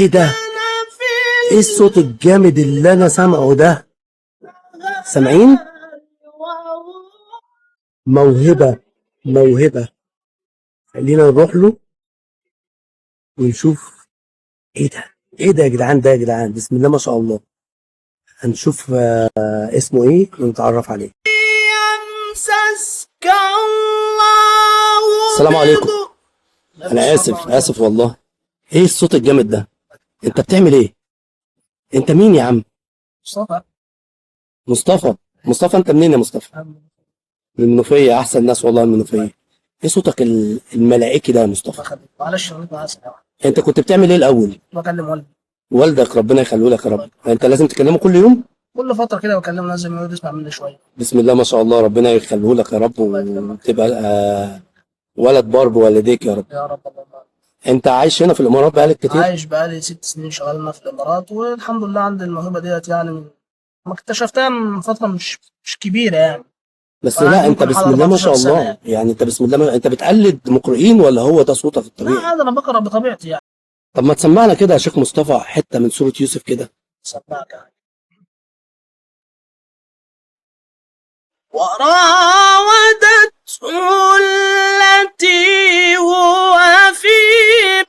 ايه ده؟ ايه الصوت الجامد اللي انا سامعه ده؟ سامعين؟ موهبة موهبة. خلينا نروح له ونشوف ايه ده. ايه ده يا جدعان؟ ده يا جدعان بسم الله ما شاء الله. هنشوف اسمه ايه ونتعرف عليه. يمسسك الله السلام عليكم. انا اسف اسف والله. ايه الصوت الجامد ده؟ انت بتعمل ايه؟ انت مين يا عم؟ مصطفى. مصطفى. مصطفى انت منين يا مصطفى؟ من المنوفية. احسن ناس والله المنوفية. ايه صوتك الملائكي ده يا مصطفى؟ معلش رنيت معاه ساعة. انت كنت بتعمل ايه الاول؟ بكلم والدي. والدك ربنا يخليه لك يا رب. انت لازم تكلمه كل يوم؟ كل فترة كده بكلمه، لازم يقعد يسمع مني شوية. بسم الله ما شاء الله، ربنا يخليه لك يا رب وتبقى ولد بار بوالديك يا رب. يا رب اللهم. انت عايش هنا في الامارات بقالك كتير؟ عايش بقالي 6 سنين شغال في الامارات، والحمد لله عندي الموهبة ديت، يعني ما اكتشفتها من فترة مش كبيرة يعني. بس وأنا لا عندي انت ممكن بسم حوالي الله ما 14 شاء سنة الله يعني. يعني انت بسم الله ما... انت بتقلد مقرئين ولا هو ده صوتك لا الطبيعي؟ عادي، انا بقرا بطبيعتي يعني. طب ما تسمعنا كده يا شيخ مصطفى حتة من سورة يوسف كده. سمعك يعني. وراودته التي هو في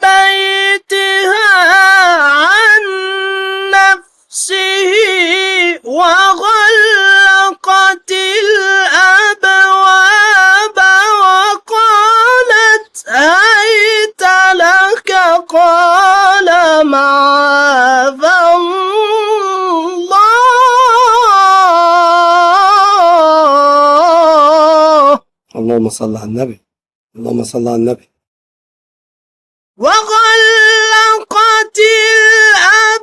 بيتها عن نفسه وغلقت الأبواب وقالت هيت لك، قال معاذ الله. اللهم صل على النبي، اللهم صل على النبي. وغلقت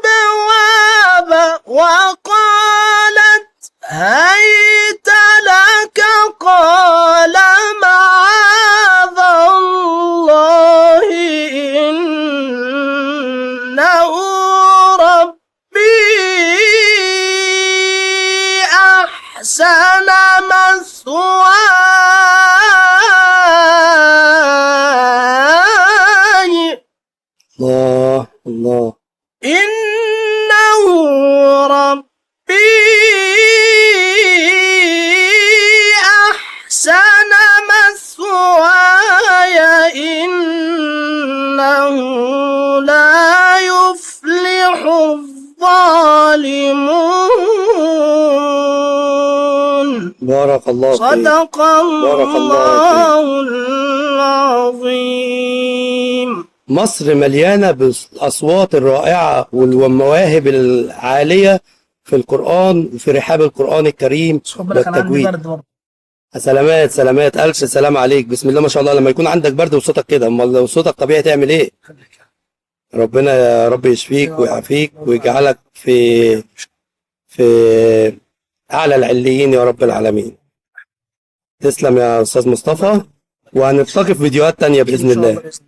الأبواب وقالت هيت لك، قال معاذ الله إنه ربي أحسن مثواي. الله الله. إنه ربي أحسن مثواي إنه لا يفلح الظالمون. بارك الله فيك. صدق بارك الله الله العظيم. مصر مليانة بالأصوات الرائعة والمواهب العالية في القرآن وفي رحاب القرآن الكريم بس خد بالك انا عندي والتجويد. برد برضه. سلامات سلامات، ألف سلام عليك. بسم الله ما شاء الله. لما يكون عندك برد وصوتك كده، أمال لو صوتك طبيعي تعمل إيه؟ ربنا يا رب يشفيك ويعافيك ويجعلك في أعلى العليين يا رب العالمين. تسلم يا أستاذ مصطفى، وهنلتقي في فيديوهات تانية بإذن إن شاء الله. الله بإذن الله.